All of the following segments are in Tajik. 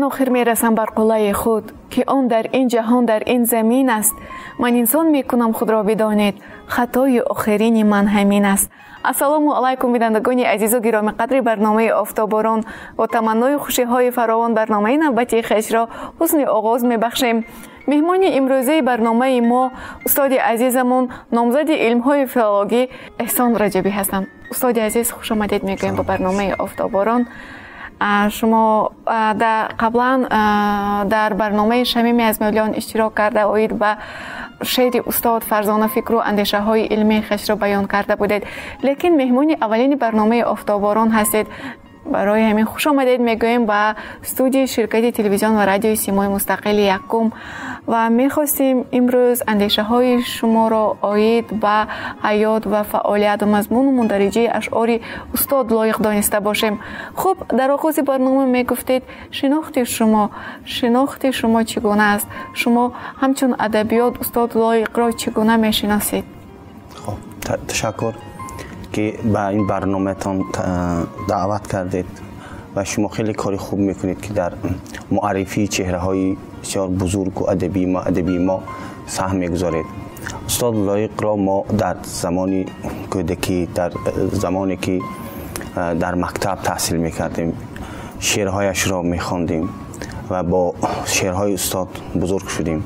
Охир мерасам бар қуллаи худ, ки он дар ин ҷаҳон, дар ин замин аст. Ман инсон мекунам худро, бидонед, хатои охирини ман ҳамин аст. Ассалому алайкум, бинандагони азизу гиромиқадри барномаи «Офтоборон». Бо таманнои хушиҳои фаровон барномаи навбатии хешро ҳусни оғоз мебахшем. Меҳмони имрӯзаи барномаи мо устоди азизамон, номзади илмҳои филологӣ Эҳсон Раҷабӣ ҳастанд. Устоди азиз, хушомадед мегӯем ба барномаи «Офтоборон». Шумо қаблан дар барномаи «Шамими аз миллион» иштирок карда, оид ба шеъри устод Фарзона фикру андешаҳои илмии хешро баён карда будед, лекин меҳмони аввалини барномаи «Офтоборон» ҳастед. Барои ҳамин хушомадед мегӯем ба студияи ширкати телевизион ва радиои «Симои мустақили якум» ва мехостем имрӯз андешаҳои шуморо оид ба ҳаёт ва фаъолият ва мазмуну мундариҷаи ашъори устод Лоиқ дониста бошем. Хуб, дар оғози барнома мегуфтед, шинохти шумо чӣ гуна аст? Шумо ҳамчун адабиёт устод Лоиқро чӣ гуна мешиносед? Хуб, ташаккур, ки ба ин барномаатон даъват кардед ва шумо хеле кори хуб мекунед, ки дар муаррифии чеҳраҳои бисёр бузургу адабии мо саҳм мегузоред. Устод Лоиқро мо дар замони кӯдакӣ, дар замоне ки дар мактаб таҳсил мекардем, шеърҳояшро мехондем ва бо шеърҳои устод бузург шудем.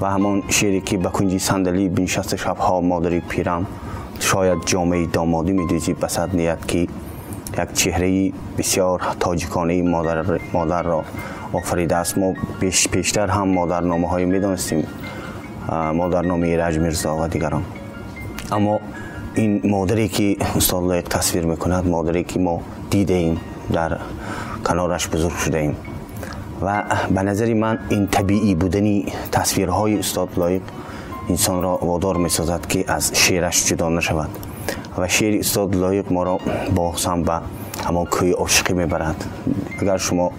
Ва ҳамон шеъре, ки ба кунҷи сандалӣ биншаста шабҳо модари пирам, шояд ҷомаи домодӣ медӯзӣ ба сад ният, ки як чеҳраи бисёр тоҷиконаи модарро офаридааст. Мо пештар ҳам модарномаҳое медонистем, модарномаи Эраҷ Мирзо ва дигарон, аммо ин модаре, ки устод Лоиқ тасвир мекунад, модаре, ки мо дидаем, дар канораш бузург шудаем. Ва ба назари ман, ин табиӣ будани тасвирҳои устод Лоиқ инсонро водор месозад, ки аз шеъраш ҷудо нашавад. Ва шеъри устод Лоиқ моро боз ҳам ба ҳамон кӯи ошиқӣ мебарад. Агар шумо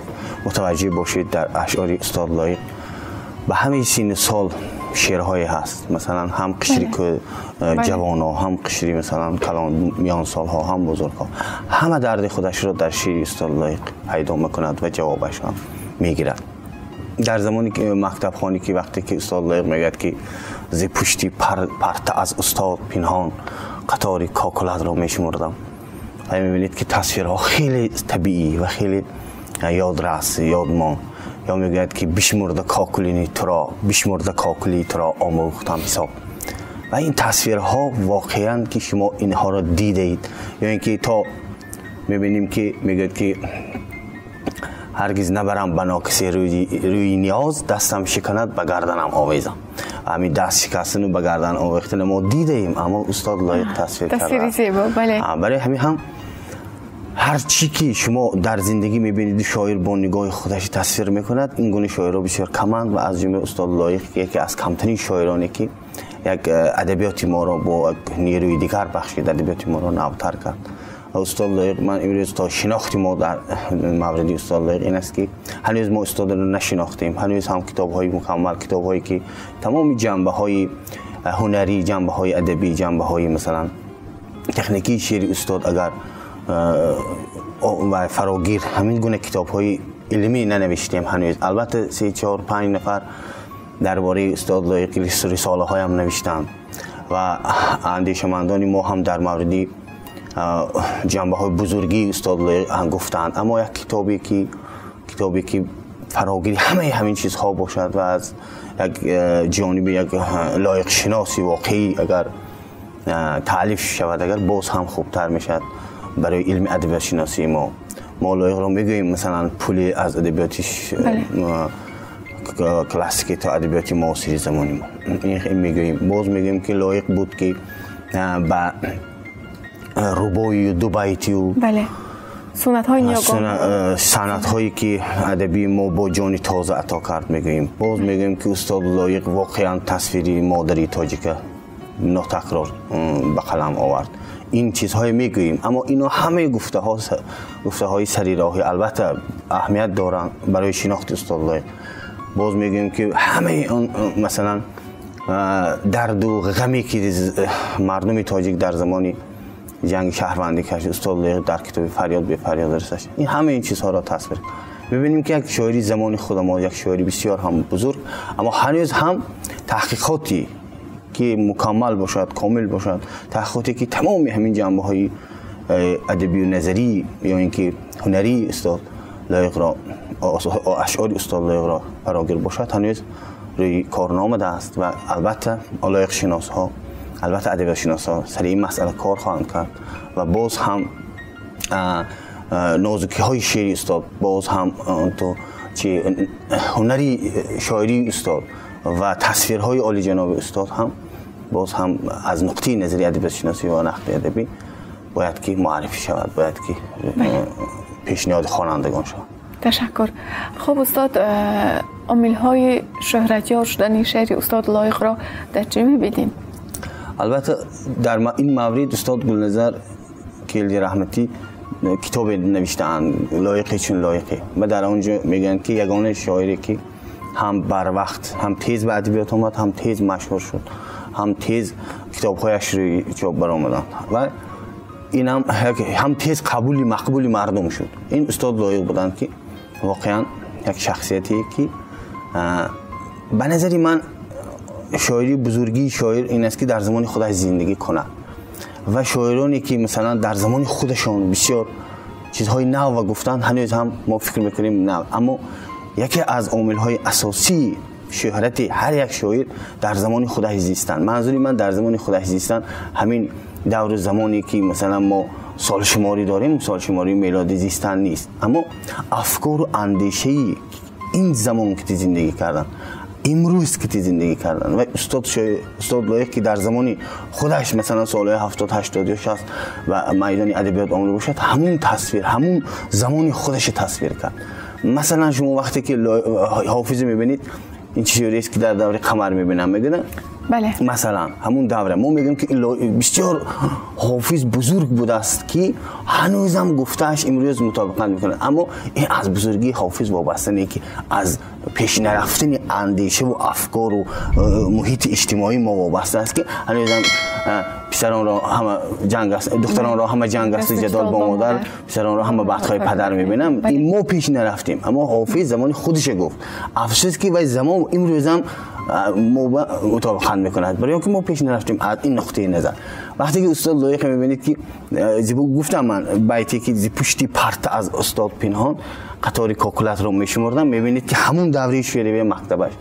мутаваҷҷеҳ бошед, дар ашъори устод Лоиқ ба ҳамаи синну сол шеърҳое ҳаст. Масалан, ҳам қишри ҷавоно, ҳам қишри, масалан, калон миёнсолҳо, ҳам бузургҳо, ҳама дарди худашро дар шеъри устод Лоиқ пайдо мекунад ва ҷавобашро мегирад. Дар замони мактабхонӣ, ки вақте ки устод Лоиқ мегӯяд, ки зи пушти парта аз устод пинҳон қатори кокулатро мешумурдам, ва мебинед, ки тасвирҳо хеле табиӣ ва хеле ёдрас, ёдмон. Ё мегӯяд, ки бишмурда кокулини туро, бишмурда кокули туро омӯхтам ҳисоб. Ва ин тасвирҳо воқеан, ки шумо инҳоро дидаед. Ё ин ки то мебинем, ки мегӯяд, ки ҳаргиз набарам ба нокисе рӯи ниёз, дастам шиканад, ба гарданам овезам. Ҳамин даст шикастану ба гардан овехтана мо дидаем, аммо устод Лоиқ тасвир карда. Барои ҳамин ҳам ҳар чӣ ки шумо дар зиндагӣ мебинед, шоир бо нигоҳи худаш тасвир мекунад. Ин гуна шоирро бисёр каманд ва аз ҷумла устод Лоиқ яке аз камтарин шоироне, ки як адабиёти моро бо нерӯи дигар бахшид, адабиёти моро навтар кард. Устод Лоиқ, ман имрӯз то шинохти мо дар мавриди устод Лоиқ ин аст, ки ҳанӯз мо устодро нашинохтем. Ҳанӯз ҳам китобҳои мукаммал, китобҳое, ки тамоми ҷанбаҳои ҳунарӣ, ҷанбаҳои адабӣ, ҷанбаҳои, масалан, техникии шеъри устод агар ва фарогир, ҳамин гуна китобҳои илмӣ нанавиштем ҳанӯз. Албатта, се, чор, панҷ нафар дар бораи устод Лоиқ рисолаҳоям навиштанд ва андешамандони мо ҳам дар мавриди ҷанбаҳои бузургии устод Лоиқ гуфтанд, аммо як китобе, ки фарогири ҳамаи ҳамин чизҳо бошад ва аз як ҷониби як лоиқшиноси воқеӣ агар таълиф шавад, агар боз ҳам хубтар мешавад барои илми адабиётшиносии мо. Мо Лоиқро мегӯем, масалан, пули аз адабиёти классикӣ то адабиёти муосири замони мо мегӯем. Боз мегӯем, ки Лоиқ буд, ки ба рубоию дубайтию суннатҳои ниёгон, санъатҳое, ки адабии мо бо ҷони тоза ато кард, мегӯем. Боз мегӯем, ки устод Лоиқ воқеан тасвири модари тоҷика нотакрор ба қалам овард. Ин чизҳое мегӯем, аммо ино ҳамаи гуфтаҳо гуфтаҳои сари роҳӣ, албатта, аҳамият доранд барои шинохти устод Лоиқ. Боз мегӯем, ки ҳамаи он, масалан, дарду ғаме, ки мардуми тоҷик дар замони ҷанги шаҳрвандӣ кашид, устод Лоиқ дар китоби «Фарёд бефарёд» расаш ин ҳамаи ин чизҳоро тасвир. Мебинем ки як шоири замони худ мо, як шоири бисёр ҳам бузург, аммо ҳанӯз ҳам таҳқиқоте ки мукаммал бошад, комил бошад, таҳқиқоте ки тамоми ҳамин ҷанбаҳои адабию назарӣ ё ин ки ҳунарии устод Лоиқро, ашъори устод Лоиқро фарогир бошад, ҳанӯз рӯи кор наомадааст. Ва албатта лоиқшиносҳо, албатта адабиётшиносҳо сари ин масъала кор хоҳанд кард ва боз ҳам нозукиҳои шеъри устод, боз ҳам то чи ҳунари шоирии устод ва тасвирҳои олиҷаноби устод ҳам боз ҳам аз нуқтаи назари адабиётшиносӣ ва нақди адабӣ бояд ки муаррифӣ шавад, бояд ки пешниҳоди хонандагон шавад. Ташаккур. Хуб, устод, омилҳои шӯҳратёр шудани шеъри устод Лоиқро дар чӣ мебинем? Албатта, дар ин маврид устод Гулназар Келди Раҳматӣ китобе навиштаанд, «Лоиқе чун лоиқе», ва дар он ҷо мегӯянд, ки ягона шоире ки ҳам барвақт, ҳам тез ба адабиёт омад, ҳам тез машҳур шуд, ҳам тез китобҳояш рӯи чоп баромаданд ва ин ҳам тез қабули мақбули мардум шуд, ин устод Лоиқ буданд, ки воқеан як шахсияте ки ба назари ман шоири бузургии шоир ин аст, ки дар замони худаш зиндагӣ кунад. Ва шоироне ки масалан дар замони худашон бисёр чизҳои нав гуфтанд, ҳанӯз ҳам мо фикр мекунем нав. Аммо яке аз омилҳои асосии шӯҳрати ҳар як шоир дар замони худаш зистан, манзури ман дар замони худаш зистан ҳамин давру замоне ки масалан мо солшуморӣ дорем, солшумории мелодӣ зистан нест, аммо афкору андешаи ин замон ки зиндагӣ кардан, имрӯз ки зиндагӣ кардан. Ва устод Лоиқ, ки дар замони худаш, масалан солҳои 70, 80 ё 60 ба майдони адабиёт омада бошад, ҳамун тасвир, ҳамун замони худаш тасвир кард. Масалан, шумо вақте ки Ҳофизо мебинед, ин чизест ки дар даври қамар мебинам, мегӯянд. Масалан, ҳамун давра мо мегӯем, ки бисёр Ҳофиз бузург будааст, ки ҳанӯзам гуфтааш имрӯз мутобиқат мекунад. Аммо ин аз бузургии Ҳофиз вобаста не, ки аз пешнарафтани андешаву афкору муҳити иҷтимоии мо вобаста аст, ки ҳанӯзам писаронро ҳама ҷанг аст, духтаронро ҳама ҷанг асту ҷадол бо модар, писаронро ҳама бадхоҳи падар мебинам. Ин мо пеш нарафтем, аммо Ҳофиз замони худаше гуфт. Афсӯс, ки вай замон имрӯзам мо мутобиқат мекунад, барои он ки мо пеш нарафтем аз ин нуқтаи назар. Вақте ки устод Лоиқе мебинед, ки гуфтам ман байте ки зи пушти парта аз устод пинҳон қатори кокулатро мешумурдам, мебинед, ки ҳамун давраи шӯравии мактабаш,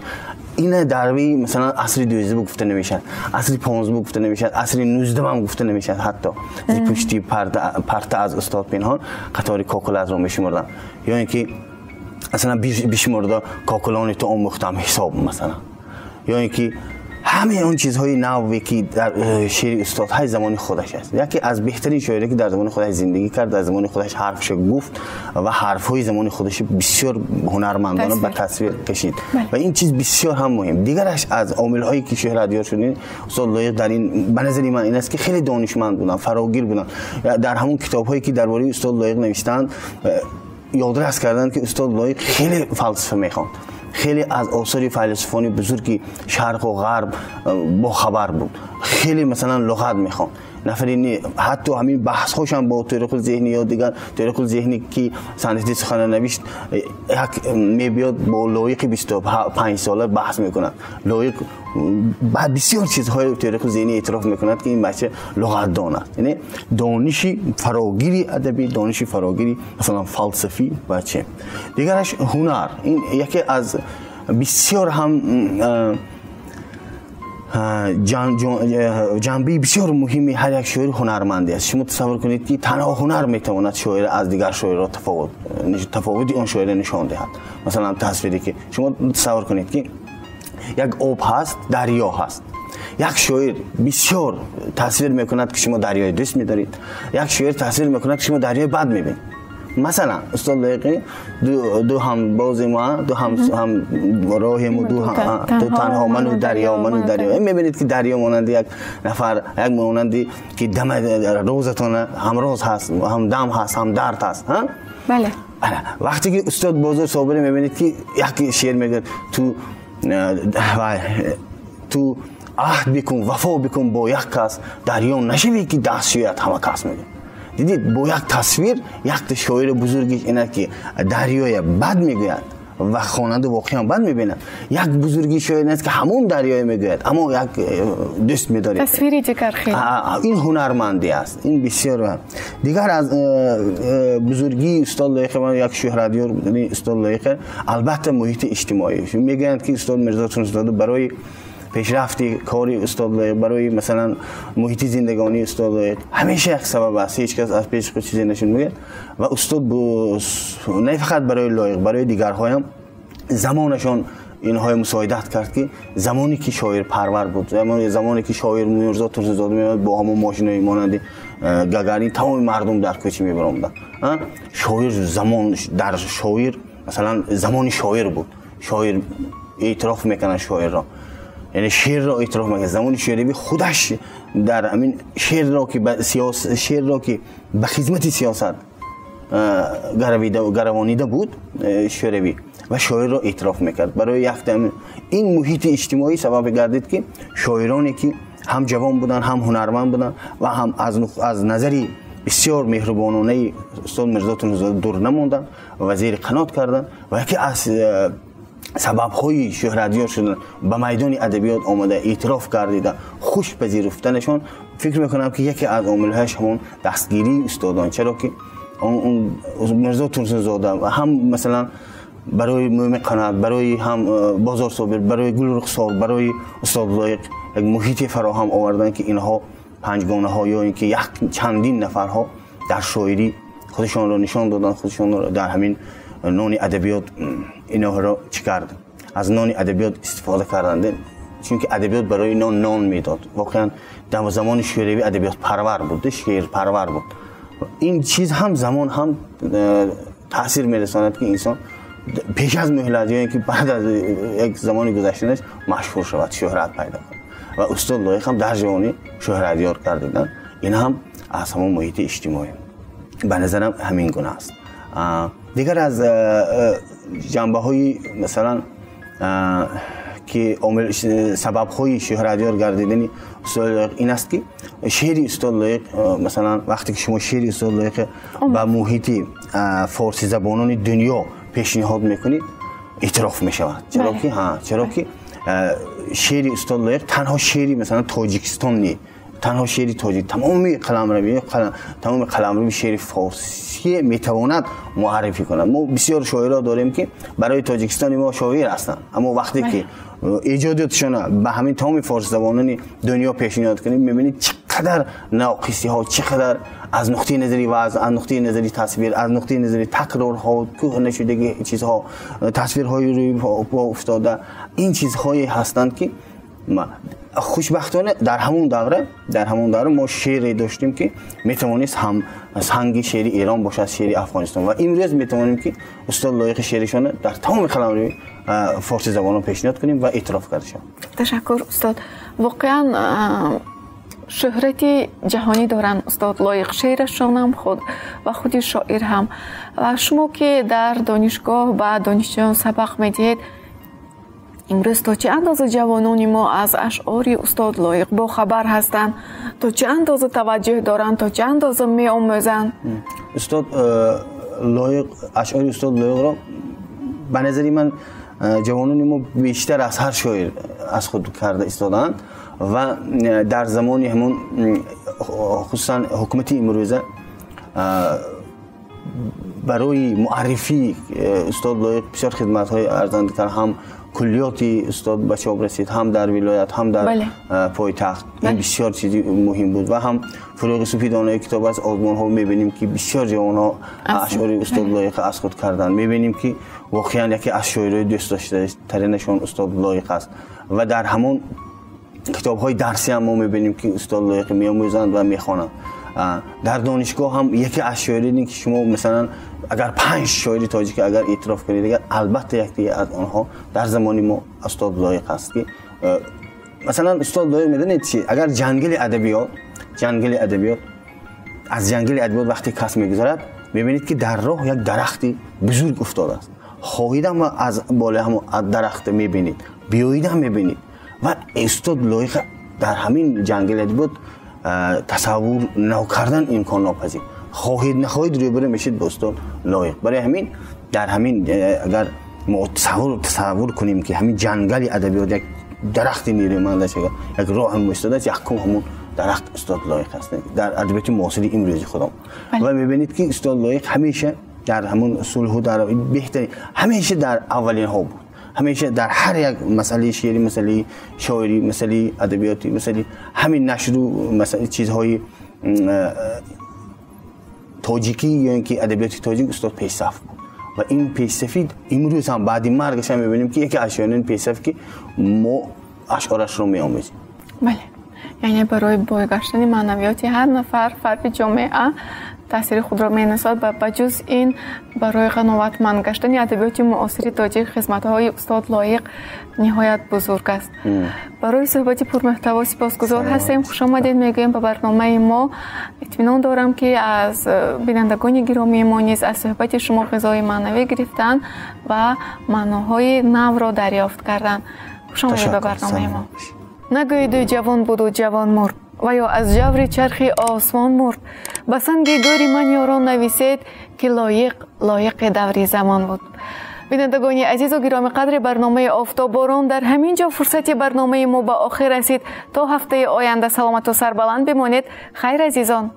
ина давраи масалан асри 12 гуфта намешавад, асри 15 гуфта намешавад, асри 19 ҳам гуфта намешавад ҳатто. Зи пушти парта аз устод пинҳон қатори кокулатро мешумурдам, ё ин ки масалан бишмурда кокулони ту омӯхтам ҳисоб, масалан, ё ин ки ҳамаи он чизҳои наве ки дар шеъри устод ҳай замони худаш аст. Яке аз беҳтарин шоире ки дар замони худаш зиндагӣ кард, дар замони худаш ҳарфша гуфт ва ҳарфҳои замони худаш бисёр ҳунармандона ба тасвир кашид ва ин чиз бисёр ҳам муҳим. Дигараш аз омилҳое ки шӯҳратёр шудин устод Лоиқ дар ин ба назари ман ин аст, ки хеле донишманд буданд, фарогир буданд. Дар ҳамон китобҳое ки дар бораи устод Лоиқ навиштаанд, ёдрас карданд, ки устод Лоиқ хеле фалсафа мехонд, хеле аз осори файласуфони бузурги шарқу ғарб бохабар буд, хеле масалан луғат мехонд. Нафари не, ҳатто ҳамин баҳсҳошам бо Ториқул Зеҳнӣ ё дигар Ториқул Зеҳнӣ, ки «Санъати сухана» навишт, як мебиёд бо Лоиқи 25 сола баҳс мекунад. Лоиқ ба бисёр чизҳои Ториқул Зеҳнӣ эътироф мекунад, ки ин бача луғатдон аст. Яъне дониши фарогири адабӣ, дониши фарогири масалан фалсафӣ ва че. Дигараш ҳунар. Ин яке аз бисёр ҳам ҷанбаи бисёр муҳими ҳар як шоир ҳунармандӣ аст. Шумо тасаввур кунед, ки танҳо ҳунар метавонад шоира аз дигар шоирро тафовути он шоира нишон диҳад. Масалан, тасвире ки шумо тасаввур кунед, ки як об ҳаст, дарё ҳаст. Як шоир бисёр тасвир мекунад, ки шумо дарёи дӯст медоред, як шоир тасвир мекунад, ки шумо дарёи бад мебинед. Масалан, устод Лоиқӣ: ду ҳамбози ма, ду ҳам роҳему, ду танҳо ману дарё, ману дарё. Мебинед, ки дарё монанди як нафар, як монанди ки дама рӯзатона ҳамроз ҳаст, ҳам дам ҳаст, ҳам дард ҳаст. Бале. Вақте ки устод Бозор Собирӣ мебинед, ки як шеър мегӯяд: Ту аҳд бикун, вафо бикун бо як кас, дарё нашавӣ, ки даст шӯяд ҳама кас», мегӯяд. Дидед, бо як тасвир як шоири бузургиш ин аст, ки дарёя бад мегӯяд ва хонанда воқеан бад мебинад. Як бузурги шоир ин аст, ки ҳамон дарёя мегӯяд, аммо як дӯст медоред. Тасвири дигар хеле. Ин ҳунармандӣ аст. Ин бисёр. Дигар аз бузургии устод Лоиқ, ман як шӯҳратёр будани устод Лоиқ, албатта муҳити иҷтимоӣ. Мегӯянд, ки устод Мирзо Турсунзода барои пешрафти кори устод Лоиқ, барои масалан муҳити зиндагонии устод Лоиқ ҳамеша як сабаб аст. Ҳеҷ кас аз пеши худ чизе нашуд мегӯяд. Ва устод на фақат барои Лоиқ, барои дигарҳоям замонашон инҳои мусоидат кард, ки замоне ки шоир парвар буд, замоне ки шоир Мирзо Турсунзода меомад бо ҳамон мошинои монанди Гагарин, тамоми мардум дар кӯча мебаромаданд. Шоир замон дар шоир, масалан замони шоир буд. Шоир эътироф мекунад шоирро, яъне шеърро эътироф мекунад. Замони шӯравӣ худаш дар ҳамин шеърро ки ба шеърро ки ба хизмати сиёсат гаравонида буд шӯравӣ, ва шоирро эътироф мекард. Барои як ин муҳити иҷтимоӣ сабаб гардид, ки шоироне ки ҳам ҷавон буданд, ҳам ҳунарманд буданд ва ҳам аз назари бисёр меҳрубононаи устод Мирзо Турсунзода дур намонданд ва зери қанот карданд ва яке аз сабабҳои шӯҳратёр шудан ба майдони адабиёт омада эътироф гардида хуш пазируфтанашон, фикр мекунам, ки яке аз омилҳояш ҳамон дастгирии устодон. Чаро ки Мирзо Турсунзода ҳам масалан барои Мӯмин Қаноат, барои ҳам Бозор Собир, барои Гулрухсор, барои устод Лоиқ як муҳите фароҳам оварданд, ки инҳо панҷгонаҳо ё ин ки як чандин нафарҳо дар шоирӣ худашонро нишон доданд, худашонро дар ҳамин нони адабиёт инҳоро чӣ кард, аз нони адабиёт истифода карданд, чунки адабиёт барои инҳо нон медод. Воқеан дар замони шӯравӣ адабиёт парвар буд, шеър парвар буд. Ин чиз ҳам замон ҳам таъсир мерасонад, ки инсон пеш аз муҳлат ё ин ки баъд аз як замони гузаштанаш машҳур шавад, шӯҳрат пайдо кунад. Ва устод Лоиқ ҳам дар ҷавонӣ шӯҳратёр гардиданд. Ин ҳам аз ҳамон муҳити иҷтимоӣ ба назарам ҳамин гуна аст. Дигар аз ҷанбаҳои масалан ки сабабҳои шӯҳратёр гардидани устод Лоиқ ин аст, ки шеъри устод Лоиқ, масалан вақте ки шумо шеъри устод Лоиқ ба муҳити форсизабонони дунё пешниҳод мекунед, эътироф мешавад. Чаро ки шеъри устод Лоиқ танҳо шеъри масалан Тоҷикистон не, танҳо шеъри тоҷик, тамоми қаламрави шеъри форсӣ метавонад муаррифӣ кунад. Мо бисёр шоирҳо дорем, ки барои Тоҷикистони мо шоир ҳастанд, аммо вақте ки эҷодиётшона ба ҳамин тамоми форсизабонони дунё пешниҳод кунем, мебинед чӣ қадар ноқисиҳо, чӣ қадар аз нуқтаи назари вазн, аз нуқтаи назари тасвир, аз нуқтаи назари такрорҳо, кӯҳнашудагии чизҳо, тасвирҳои рӯи по уфтода, ин чизҳое ҳастанд, ки хушбахтона дар ҳамон давра мо шеъре доштем, ки метавонист ҳам санги шеъри Эрон бошад, шеъри Афғонистон. Ва имрӯз метавонем, ки устод Лоиқи шеъришонро дар тамоми қаламрави форсизабонон пешниҳод кунем ва эътироф карда шавад. Ташаккур, устод. Воқеан шӯҳрати ҷаҳонӣ доранд устод Лоиқ, шеърашонам худ ва худи шоир ҳам. Ва шумо ки дар донишгоҳ ба донишҷӯён сабақ медиҳед, имрӯз то чӣ андоза ҷавонони мо аз ашъори устод Лоиқ бохабар ҳастанд, то чӣ андоза таваҷҷӯҳ доранд, то чӣ андоза меомӯзанд? Устод Лоиқ, ашъори устод Лоиқро ба назари ман ҷавонони мо бештар аз ҳар шоир аз худ карда истодаанд ва дар замони ҳамон хусусан ҳукумати имрӯза барои муаррифии устод Лоиқ бисёр хидматҳои арзанда кард. Ҳам куллиёти устод ба чоп расид, ҳам дар вилоят, ҳам дар пойтахт. Ин бисёр чизи муҳим буд. Ва ҳам Фурӯғи Суфӣ донои китоб аст, озмонҳо мебинем, ки бисёр ҷавонҳо ашъори устод Лоиқ аз худ карданд. Мебинем, ки воқеан яке аз шоирои дӯстдоштатаринашон устод Лоиқ аст. Ва дар ҳамон китобҳои дарсӣ ҳам мо мебинем, ки устод Лоиқ меомӯзанд ва мехонанд. Дар донишгоҳ ҳам яке аз шоироне, ки шумо масалан агар 5 шоири тоҷик агар эътироф кунед, агар албатта яке аз онҳо дар замони мо устод Лоиқ аст, ки масалан устод Лоиқ медонед чи, агар ҷангали адабиёт аз ҷангали адабиёт вақте кас мегузарад, мебинед, ки дар роҳ як дарахти бузург уфтодааст. Хоҳидам аз болои ҳамон дарахт мебинед, биёидам мебинед. Ва устод Лоиқ дар ҳамин ҷангали адабиёт Тасаввур накардан имконнопазир. Хоҳед нахоҳед, рӯбарӯ мешид ба устод Лоиқ. Барои ҳамин дар ҳамин агар мо тасаввур кунем, ки ҳамин ҷангали адабиёт як дарахти нерӯманд аст, як роҳ истодааст, якум ҳамун дарахт устод Лоиқ аст дар адабиёти муосири имрӯзи худам. Ва мебинед, ки устод Лоиқ ҳамеша дар ҳамун сулҳу, дар беҳтарин, ҳамеша дар аввалинҳо буд, ҳамеша дар ҳар як масъалаи шеърӣ, масъалаи шоирӣ, масъалаи адабиётӣ, масъалаи ҳамин нашру чизҳои тоҷикӣ ё ин ки адабиёти тоҷик устод пешсаф буд. Ва ин пешсафӣ имрӯз ҳам баъди маргаш ҳам мебинем, ки яке аз шоирони пешсаф, ки мо ашъорашро меомезем. Бале, яъне барои бойгаштани маънавиёти ҳар нафар, фарди ҷомеа таъсири худро менасад ва ба ҷуз ин барои ғановатманд гаштани адабиёти муосири тоҷик хизматҳои устод Лоиқ ниҳоят бузург аст. Барои суҳбати пурмуҳтаво сипосгузор ҳастем. Хушомадед мегӯем ба барномаи мо. Итминон дорам, ки аз бинандагони гиромии мо низ аз суҳбати шумо ғизои маънавӣ гирифтанд ва маъноҳои навро дарёфт карданд. Хушомадед ба барномаи мо. Нагӯиду ҷавон буду ҷавон мурд ва ё аз ҷаври чархи осмон мурд. Ба санги гӯри ман, ёрон, нависед, ки Лоиқ лоиқи даври замон буд. Бинандагони азизу гиромиқадри барномаи «Офтобборон», дар ҳамин ҷо фурсати барномаи мо ба охир расид. То ҳафтаи оянда саломату сарбаланд бимонед. Хайр, азизон.